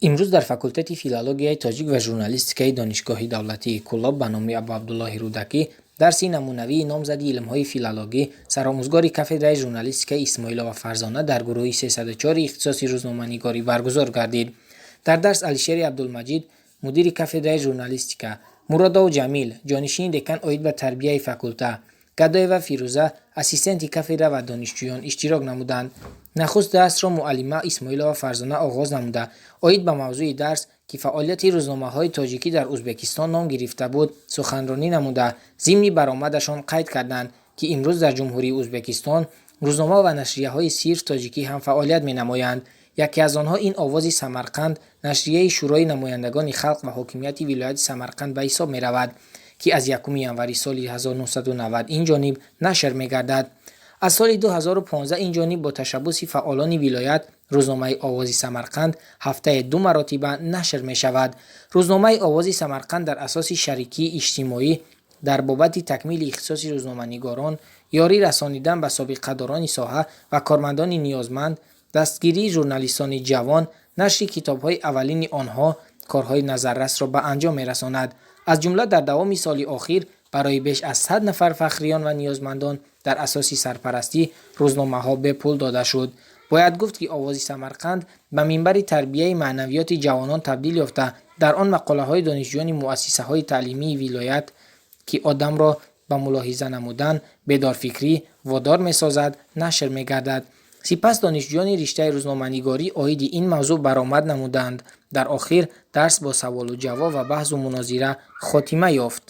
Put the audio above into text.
Имрӯз дар факултети филологияи тоҷик ва журналистикаи Донишгоҳи давлатии Кӯлоб ба номи Абуабдуллоҳи Рӯдакӣ дарси намунавии номзади илмҳои филологӣ, саромӯзгори кафедраи журналистикаи Исмоилова Фарзона дар гурӯҳи 304 ихтисоси рӯзноманигорӣ баргузор гардид. Дар дарс Алишери Абдулмаҷид, мудири кафедраи журналистика, Муродов Ҷамил, ҷонишини декан оид ба тарбияи факулта, Гадоева Фирӯза, ассистенти кафедра ва донишҷӯён иштирок намуданд. Нахуст дарсро муаллима Исмоилова Фарзона оғоз намуда, оид ба мавзӯи дарс, ки фаъолияти рӯзномаҳои тоҷикӣ дар Ӯзбекистон ном гирифта буд, суханронӣ намуда, зимни баромадашон қайд карданд, ки имрӯз дар Ҷумҳурии Ӯзбекистон рӯзнома ва нашрияҳои сирф тоҷикӣ ҳам фаъолият менамоянд. Яке аз онҳо ин «Овози Самарқанд», нашрияи Шӯрои намояндагони халқ ва ҳокимияти вилояти Самарқанд ба ҳисоб меравад, ки аз 1 январи соли 1990 ин ҷониб нашр мегардад. Аз соли 2015 ин ҷониб бо ташаббуси фаъолони вилоят рӯзномаи «Овози Самарқанд» ҳафтае ду маротиба нашр мешавад. Рӯзномаи «Овози Самарқанд» дар асоси шарикии иҷтимоӣ дар бобати такмили ихтисоси рӯзноманигорон, ёрӣ расонидан ба собиқадорони соҳа ва кормандони ниёзманд, дастгирии журналистони ҷавон, нашри китобҳои аввалини онҳо корҳои назаррасро ба анҷом мерасонад. Аз ҷумла дар давоми соли охир барои беш аз 100 нафар фахриён ва ниёзмандон дар асоси сарпарастӣ рӯзномаҳо бепул дода шуд. Бояд гуфт, ки «Овози Самарқанд» ба минбари тарбияи маънавиёти ҷавонон табдил ёфта, дар он мақолаҳои донишҷӯёни муассисаҳои таълимии вилоят, ки одамро ба мулоҳиза намудан, бедорфикрӣ водор месозад, нашр мегардад. Сипас донишҷӯёни риштаи рӯзноманигорӣ оиди ин мавзӯъ баромад намуданд. Дар охир дарс бо саволу ҷавоб ва баҳсу мунозира хотима ёфт.